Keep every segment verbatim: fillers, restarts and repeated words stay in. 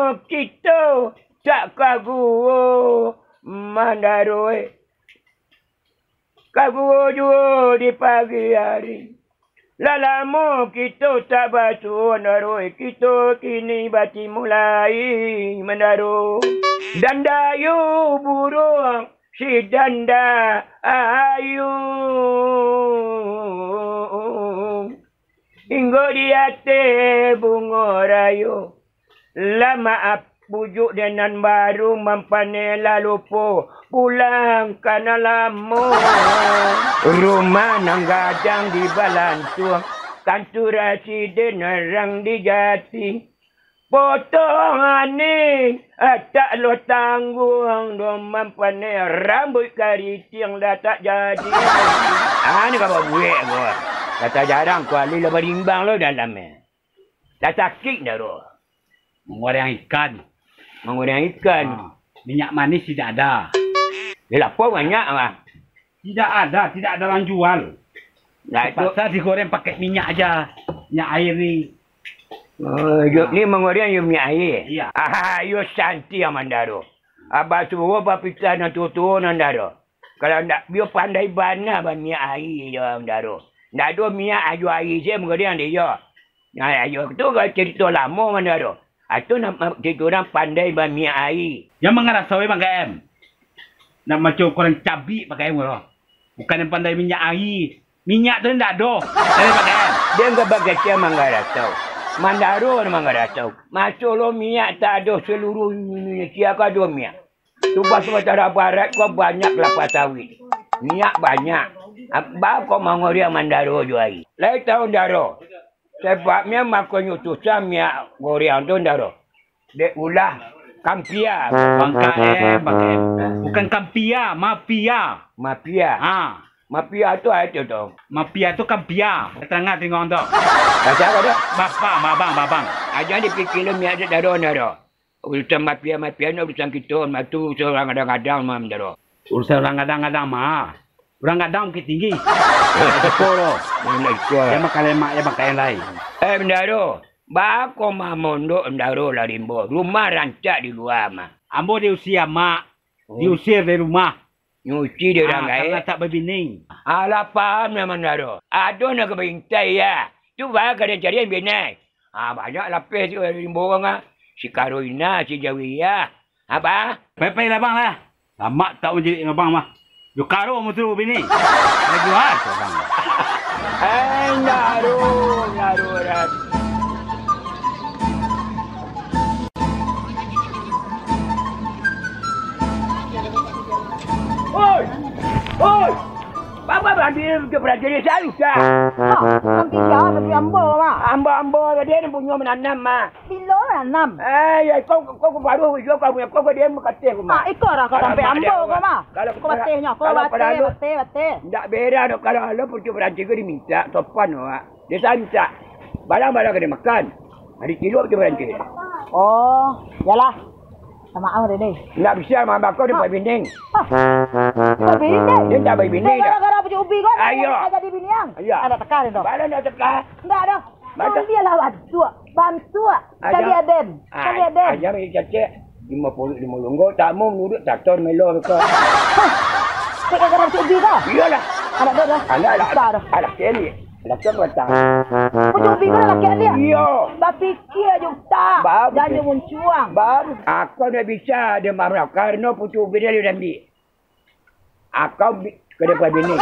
Kito tak kaguo, Mandaro, eh. Kaguo juo di pagi ari. Lah lamo kito tak basuo, Mandaro, eh. Kito kini batimulai, Mandaro. Dandayu buruang si Danda Ayu. Inggo di ateh bungo rayo, lah maaf bujuk den nan baru mampaneh lah lupo pulang ka nan lamo. Rumah nan gadang di Balantuang, kantua rasiden rang di Jati. Potong anih, ah, tak lo tangguang doh mampaneh rambuik karitiang dah tak jadi. Ah, ni ka babuek ko. Kata jarang kuali lah barimbang lo dalam, eh. Dah sakik dah tu. Mangoreng ikan. Mangoreng ikan. Ah, minyak manis tidak ada. Yo, lapo banyak, ah. Tidak ada, tidak ada orang jual. Nah, itu terpaksa digoreng pakai minyak aja. Minyak air ni. Oh, yo, ni mangoreng yo minyak air. Iya. Ah, yo santi Mandaro. Abah suruh papitah nan tuo-tuo Mandaro. Kalau ndak, yo pandai bana baminyak air jo Mandaro. Ndak ado minyak ajo air se mangoreng dek yo. Nah, ayo tu kan carito lamo, Mandaro. Ah, tu nama carito urang pandai baminyak air. Jan mangarasau, eh, Bang K M. Nak macam ukuran cabi pakai lo. Bukan yang pandai minyak air. Minyak tu ndak ado. Pandai pakai. Dia nggak bagetian mangarasau. Mandaro mangarasau. Maso lo minyak tak ado seluruh Indonesia ko ado minyak. Tuba Sumatera Barat ko banyak kelapa sawit. Minyak banyak. Ba ko mangoreng Mandaro jo air. Lai tahu Mandaro. Sababnyo makonyo susah minyak goreng tu, Ndaro. Dek ulah kampia. Bang K M, Bang K M. Bukan kampia, mafia. Mafia. Ha. Mafia tu apo tu? Mafia tu kampia. Keterangan tengok tu. Baca apa tu? Bapak, babang, babang. Aja dipikirin minyak dek Ndaro, Ndaro. Urusan mafia-mafia ni urusan kito, mah tu urusan urang gadang-gadang, mah, Ndaro. Urusan urang gadang-gadang, mah. Urang gadang Bukittinggi. Iko lo. Iko. Jan bakalemak, jan bakain lai. Eh, Ndaro, baa ko mah mondok Ndaro lah rimbo? Rumah rancak di lua, mah. Ambo diusia amak, oh, diusir dari rumah. Nyuci di urang gaek. Ah, karano tak babini. Alah, paham lah, Mandaro. Ado nan ka baintai, ya. Tu baa ka dicari bini. Ah, banyak lapeh tu dari rimbo urang, ah. Si Karoina, si Jawiyah. Apa? Pai-pai lah, Bang, lah. Lamak tak manjadi abang mah. Yo karo mutu bini. Lagi ah, abang. Eh, Ndaro, Ndaro, Ndaro. Oi! Oi! Baa ko ambiak jo prajurit sarusa? Ah, nanti sia, nanti ambo, mah. Ambo-ambo tadi nan punyo mananam, mah. Bilo mananam? Eh, ya, kau, kau, kau baru jo kau punyo, kau, kau diam bakateh ko, mah. Ah, iko lah kau tampek ambo ko, mah. Kalau kau bateh nyo, kau bateh, bateh, bateh. Ndak beda doh, kalau alo pucuk paranti ko dimintak, sopan awak. Dia santak. Barang-barang kena makan. Hari tidur je berhenti. Oh, yalah. Minta maaf, Dede. Ndak bisa, mama kau dia buat binding. Ah, buat binding? Dia tak buat binding dah. Gara-gara pucuk ubi kau, ayo, nak jadi binian? Iya. Ada teka dia tu. Baru nak teka. Ndak dah. Baca. Ambil lah bantuak. Bantuak. Aja. Kali aden. Ah, kali aden. Aja ambil cacek. Lima puluh, lima puluh. Enggak, tak mau menurut traktor melo kau. Hah. Gara-gara pucuk ubi kau? Iyalah. Anak dia dah. Anak lah. Besar dah. Anak kali. Laki batang. Pucuk ubi ko laki dia? Iyo. Bapikia jo utak. Baru. Janyo muncuang. Baru. Aku ndak bisa dia marah karena pucuk ubi dia diambil. Aku bi-, ka dia buat bini.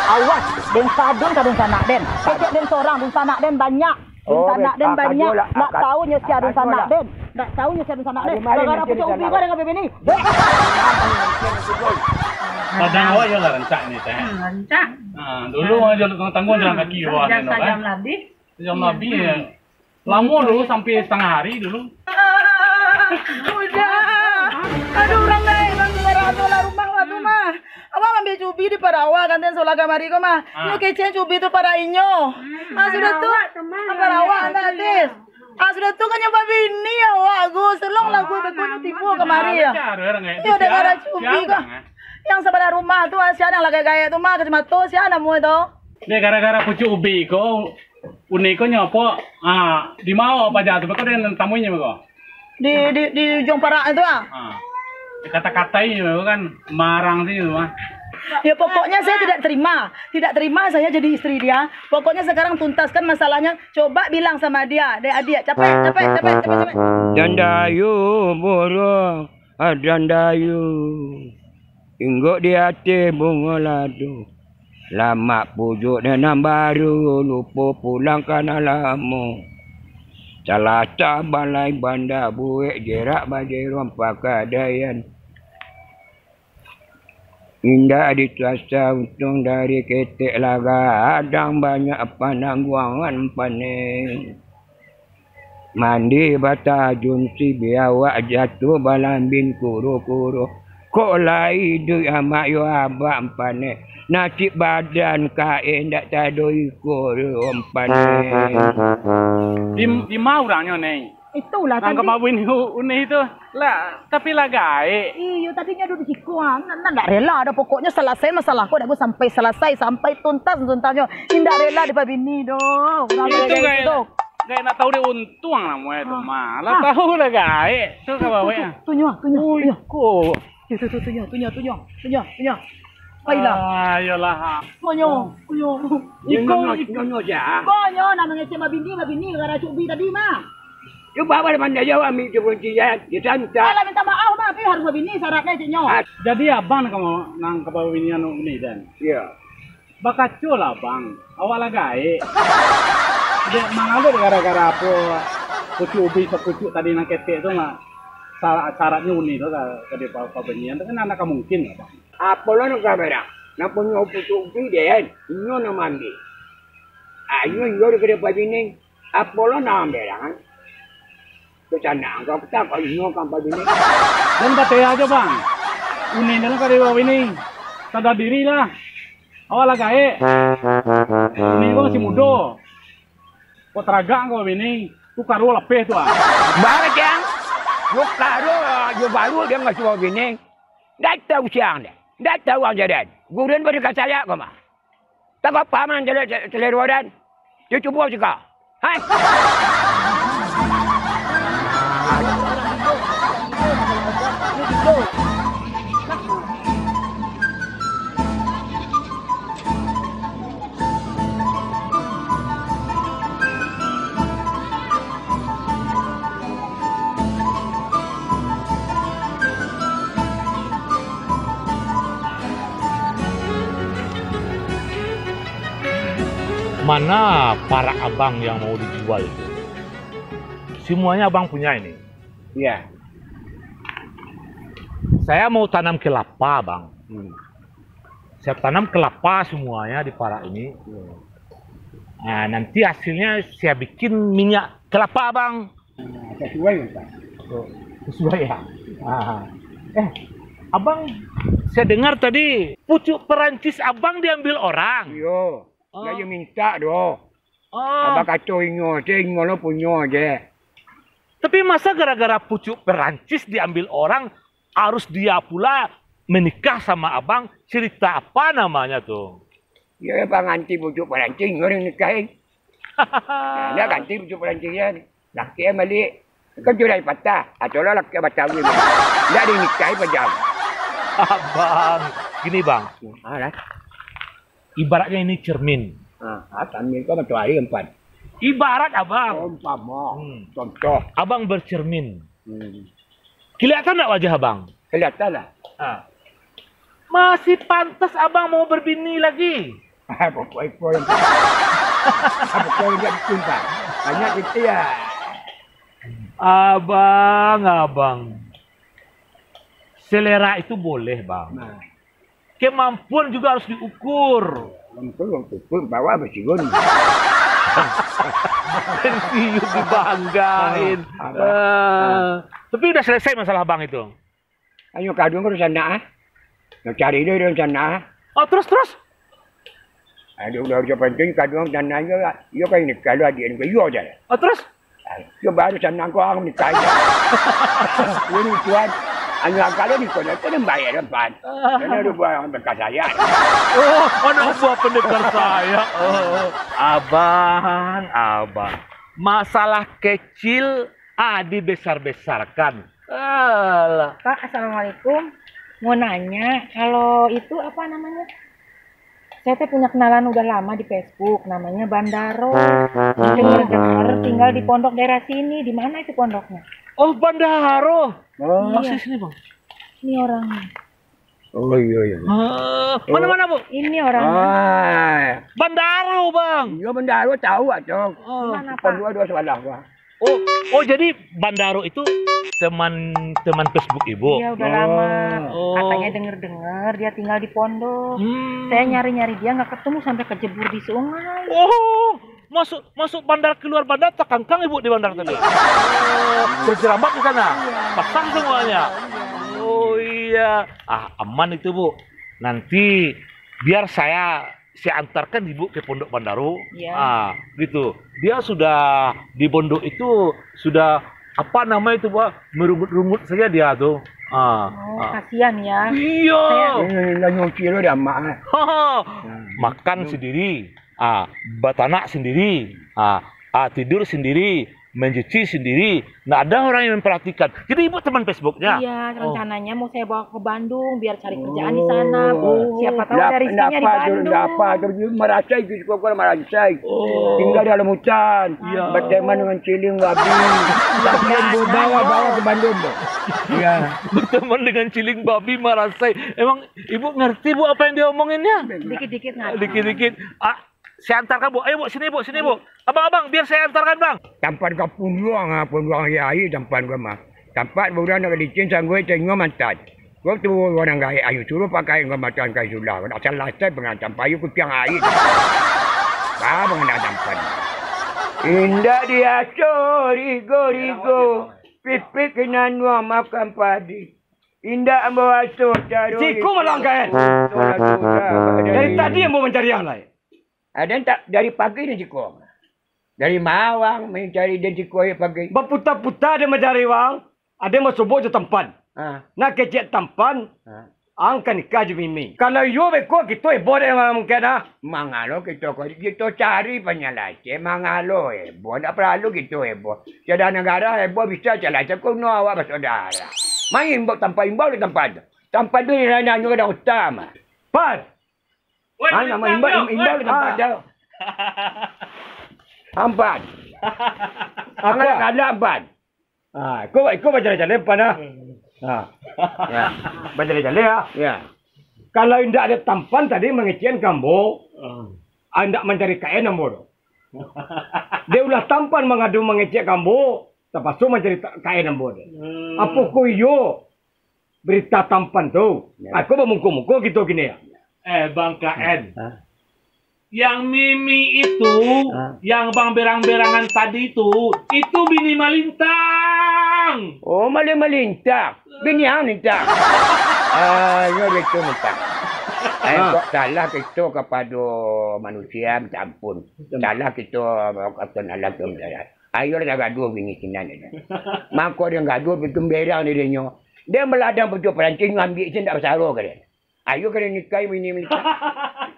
Awas, den sadun ka dunsanak den. Kecek den sorang, dunsanak den banyak. Oh, dunsanak den banyak. Ndak tahu nyo sia dunsanak den. Ndak tahu nyo sia dunsanak den. Gara-gara pucuk ubi ko den ka babini. Padahal awak yo lah rancak ni, teh. Hmm, rancak. Ha, dulu aja tanggung jalan kaki awak ni, kan? Sajam labih. Sajam labih, ya. Lamo dulu, sampai setengah hari dulu. Udah. Aduh, urang lain, urang, urang, urang, lah rumah awak tu, mah. Awak ambil cubi di parawa, kantin solah kamari ko, mah. Ah. Nyo kecek cubi tu para inyo. Ah, sudah tu, parawa, anak atis. Ah, sudah tu kan nyo babini awak, Gus. Tolonglah, Gus, betul tipu kamari, ya. Iyo, dengar cubi ko. Yang sabalah rumah tu, ah, sia nan lah gaek-gaek tu, mah, kacamato, sia namo tu. Dek, gara-gara pucuk ubi ko, uni ko nyo apo? Ah, di ma paja tu, beko den tamuinyo beko? Di, di, di ujung parak itu, ah. Ha. Dikata-katai je kan, marang sih tu, ah. Ya, pokoknya saya tidak terima. Tidak terima saya jadi istri dia. Pokoknya sekarang tuntaskan masalahnya. Coba bilang sama dia, dek adiak, capek, capek, capek, capek, capek. Dandayu burung, ah, dandayu. Inggok di ateh bungo lado. Lamak pujuak nan baru, lupo pulang ka nan lamo. Salasah balai banda buek, jerak bajerong pakadaian. Indak dituasa untuang dari ketek laga, adang banyak panangguangan paneh. Mandi batajun si biawak, jatuah balambin kuro-kuro. Kok lai iduik amak yo abak paneh. Nasib badan kain dak tado iko yo paneh. Di, di ma urangnyo, Neng? Itulah tadi. Nang ka bini u-, unih tu. Lah, tapi lah gaek. Iyo, tadinyo duduak di siko, ah. Nan, nan ndak rela doh. Pokoknyo salasai masalah ko, dak sampai salasai, sampai tuntas tuntasnyo. Indak rela dipabini doh. Urang itu gaek gaek tu. Gaek nak tahu dia untuang lah, muai tu. Ah. Mah, lah tahu lah gaek. Tu ka bawek. Tu, tu, tu, tunyo, tunyo, tunyo. Ui, ko. Tu, tu, tu, tunyo, tunyo, tunyo, tunyo, tunyo. Pailah. Ah, iyolah. Konyo, konyo. Iko, iko. Nyo, nyo, nyo, ja. Konyo, nak mangecek babini, babini, gara cubi tadi mah. Yo, bawa lah pandai jawab, ambil tu kunci, ya. Dia santai. Alah, minta maaf, mah, tapi harus babini syaratnya, cik nyo. Ah. Jadi, abang nak ka ma-, nang ka babini anu ni, Dan? Iya. Bakaco lah, Bang. Awak lah gaek. Dek, mangaluh gara-gara apo, pucuak ubi sapucuak tadi nan ketek tu mah, sa-, syaratnyo unik tu lah, ka di pa-, pabinian tu kan ndak ka mungkin lah, Bang. Apo lo nan ka berang? Nan punyo pucuak ubi den, inyo nan maambiak. Ah, inyo iyo di kedai pabinian. Apo lo nan berang? Kacanang kau, kacanang kau, inyo kan pabinian. Den batea ajo, Bang. Unik den ka di bawah bini. Sadar diri lah. Awak lah gaek. Uni ko masih mudo. Kok taragak ko bini, tu karuah lapeh tu, ah. Bang, Cang. Yo karuah, yo baru dia ngasuh bini. Ndak tahu siang dia. Ndak tahu ang jadan. Gurun pada kasayak ko mah. Tak apa man, selero dan. Dia cubo juga. Hai. Mana parak abang yang mau dijual itu? Semuanya abang punya ini. Iya. Saya mau tanam kelapa, Bang. Hmm. Saya tanam kelapa semuanya di parak ini. Iya. Nah, nanti hasilnya saya bikin minyak kelapa, Bang. Nah, sesuai, Bang. Oh, sesuai ya? Ah. Eh, Abang, saya dengar tadi pucuk Perancis Abang diambil orang. Iyo. Oh. Dia minta doh. Oh. Abang kato inyo se, inyo lo punyo se. Tapi masa gara-gara pucuk Perancis diambil orang, harus dia pula menikah sama Abang? Cerita apa namanya tu? Iyo, panganti pucuk Perancis, inyo nan nikahi. Nah, dia ganti pucuk Perancis dia. Laki balik. Kan sudah patah. Atau lah laki Batawi balik. Ndak dinikahi pajam. Abang, gini, Bang. Ah, lah. Ibaratnya ini cermin. Ah, ah, cermin ko matoari empat. Ibarat, Abang. Oh, umpama. Hmm. Contoh. Abang bercermin. Hmm. Kelihatan ndak wajah Abang? Kelihatan lah. Ah. Masih pantas Abang mau berbini lagi? Ah, pokok iko yang, ah, pokok yang tak dicinta. Banyak gitu ya. Abang, Abang. Selera itu boleh, Bang. Nah. Kemampuan juga harus diukur. Mampu, mampu, mampu, bawa basigun. Pensiun dibanggain. Ah, apa? Eh, tapi udah selesai masalah Abang itu? Ayo, kaduang ka dunsanak, ah. Nak cari dia dunsanak, ah. Oh, terus, terus? Aduh, udah, udah penting, kaduang tanah aja lah. Iyo kan ini, kalau adik ni, iyo aja lah. Oh, terus? Ah, iyo baru sanang ko ang nikah aja. Ini tuan, anu, kalau ni kau nak kena bayar depan. Karena ada buah bekas saya. Oh, anak buah pendekar saya. Oh, abang, abang. Masalah kecil Ah, dibesar-besarkan. Alah. Pak, assalamualaikum. Mau nanya, kalau itu apa namanya? Saya teh punya kenalan udah lama di Facebook, namanya Bandaro. Dengar-dengar tinggal di pondok daerah sini. Di mana itu pondoknya? Oh, Bandaro. Oh. Iya. Masih sini, Bang. Ini orangnya. Oh, iya, iya. Ah, mana-mana, Bu? Ini orangnya. Ah. Bandaro, Bang. Iya, Bandaro tahu, Acong. Oh. Di mana, Pak? Pondok dua sebelah, Bang. Oh, oh, jadi Bandaro itu teman, teman Facebook Ibu? Iya, udah lama. Oh. Katanya denger-denger dia tinggal di pondok. Hmm. Saya nyari-nyari dia nggak ketemu sampai kejebur di sungai. Oh, masuk, masuk bandar, keluar bandar, takangkang Ibu di bandar tadi. Oh, terjerambab di sana. Iya. Basah semuanya. Iya. Oh, iya. Ah, aman itu, Bu. Nanti biar saya, saya antarkan Ibu ke pondok Bandaro. Iya. Ah, gitu. Dia sudah di pondok itu sudah, apa namanya itu, Bu? Merungut-rungut saja dia tuh. Ah, oh, ah. Kasihan ya. Iya. Saya Ini lah nyuci lu dah, Mak, eh. Makan sendiri, ah, batanak sendiri, ah, ah, tidur sendiri, mencuci sendiri. Nggak ada orang yang memperhatikan. Jadi Ibu teman Facebooknya? Iya, oh. Rencananya mau saya bawa ke Bandung biar cari kerjaan di sana, Bu. Oh. Siapa tahu ada rezekinya di Bandung. Ndak apa tu, ndak apa tu. Dia marasai gitu, kok marasai. Oh. Tinggal dalam hutan. Iya. Berteman dengan ciling babi. Bawa, bawa ke Bandung tu. Iya. Berteman dengan ciling babi marasai. Emang Ibu ngerti, Bu, apa yang dia omonginnya? Dikit-dikit ngerti. Dikit-dikit. Ah, saya antarkan, Bu. Ayo, Bu, sini, Bu, sini, Bu. Abang, abang, biar saya antarkan, Bang. Tampan ka punduang, ah, punduang aia, tampan ka mah. Tampat urang nak licin, sanggup tengok mantan. Kau tu urang gaek ayu, suruh pakai ka mantan ka sulah. Nak salasai pengantam payu kupiang aia. Ah, pengantam tampan. Indak diaso rigo-rigo, pipik nan nuang makan padi. Indak ambo aso caro Siko malang, Kaen. Dari tadi ambo mancari ang lai. Aden tak dari pagi ni siko. Dari ma wang mancari den siko ari pagi? Baputa-puta den mancari wang. Aden basobok jo tampan. Ha. Nak kecek tampan, ha, ang ka nikah jo Mimi. Kalau iyo beko, kito heboh dek mungkin ah. Mangalo kito ko, kito cari panyalasai. Mangalo heboh, ndak paralu kito heboh. Sudah nagara heboh bisa salasai, kuno awak basodara. Main imbau tampan, imbau di tampan tu. Tampan tu nan nyo kadang utama. Pan. Woi, mana imbau, imbau di tampan tu. Ampan. Apa? Angkat kalah ampan. Ah, iko, iko bacalai-calai ampan ah. Ah. Ya. Bacalai-calai ah. Ya. Kalau indak ado tampan tadi mangecekan ka ambo, ah, indak mancari kaen ambo tu. Dek ulah tampan mangadu mangecek ka ambo, tapaso mancari ta-, kaen ambo tu. Hmm. Apo ko iyo berita tampan tu? Ya. Aku bamungko-mungko kito kini ya. Eh, Bang Kaen. Hah? Yang Mimi itu, ah, yang bang berang-berangan tadi itu, itu bini malintang. Oh, maling malintang. Bini ang lintang. Ah, iyo betul lintang. Eh, ah, kok salah kito kapado manusia, minta ampun. Betul. Salah kito, kata alam tu, minta ampun. Ayo lah gaduah bini sinan. Mako dia gaduah, bikin berang diri nyo. Dia meladang pucuk paranti, ngambil sen tak basaro ka dia. Ayo kalian nikahi bini menikah.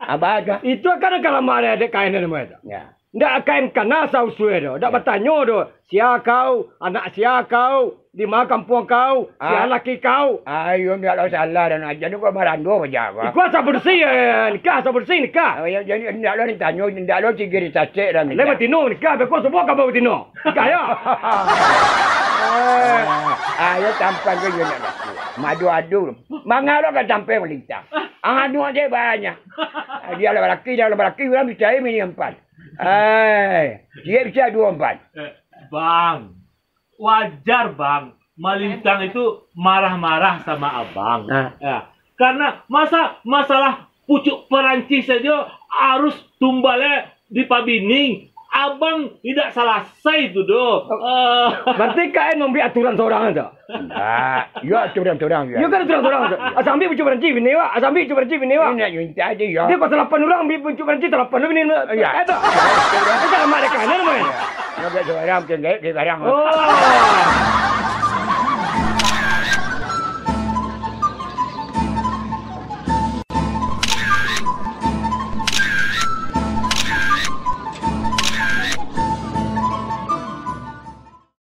Abah tu. Itu kan kalamahan dek kain dan namanya tu. Ya. Ndak kain kana sausuai tu. Ndak, ya, batanyo tu. Sia kau, anak sia kau, di ma kampuang kau, sia, ah, laki kau. Ayo, ndak lo salah dan aja ni kau marando aja kau. Iko asa bersih, eh, nikah asa bersih nikah. Oh, ya, jadi ndak lo ditanyo, ndak lo tigir sacek dan nikah. Lai batino nikah, beko semua kau batino. Nikah ya. Ayo tampan ke dia nak laku. Madu adu. Mangalo ka sampai malintang. Anu aja banyak. Dia lah laki, dia lah laki, urang bisa mini ampan. Ai, dia bisa dua ampan. Eh, Bang, wajar, Bang. Malintang itu marah-marah sama abang. Ah. Ya. Karena masa, masalah pucuk Perancis saja harus tumbalnya di pabining. Abang tidak salasai tu doh. Oh. Eh. Berarti kain mambuek aturan sorang tu? Ndak. Yo aturan sorang yo. Yo kan aturan sorang tu. Asa ambiak pucuk Perancis bini wak. Asa ambiak pucuk Perancis bini wak. Ini nak minta aja yo. Dia pasal lapan urang ambiak pucuk Perancis, lapan urang bini. Ya. Eh, tu. Itu alamat dia kanan, boy. Yo, biar sorang macam gaib dia sekarang. Oh.